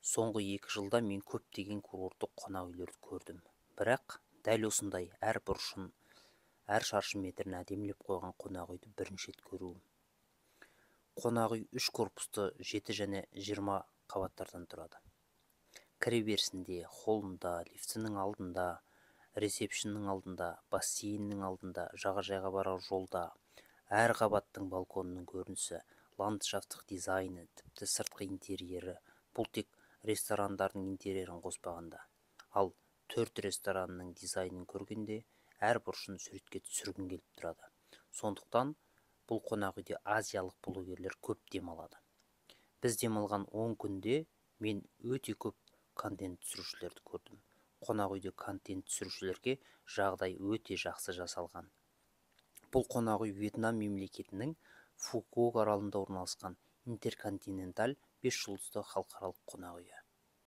Соңғы 2 жылда мен көптеген курорттық қонақ үйлерді көрдім. Бірақ дәл осындай әр бұрышын, әр шаршы метрін әдемілеп қойған қонақ үйді бірінші рет көруім. Қонақ үй 3 корпусты 7 және 20 қабаттардан тұрады. Кіреберісінде, холлында, лифтінің алдында, ресепшннің алдында, бассейннің алдында, жағажайға барар жолда, әр қабаттың балконының көрінісі, ландшафтық дизайны, тіпті сыртқы интерьері, бұл тек ресторандардың интерьерін қоспағанда. Ал 4 ресторанның дизайнын көргенде әр бұрышын суретке түсіргің келіп тұрады. Сондықтан бұл қонақ үйде азиялық блогерлер көп демалады. Біз демалған 10 күнде мен өте көп контент түсірушілерді көрдім. Қонақ үйде контент түсірушілерге жағдай өте жақсы жасалған. Бұл қонақ үй Вьетнам мемлекетінің Фукуок аралында орналасқан Интерконтиненталь 5 жұлдызды халықаралық қонақ үйі.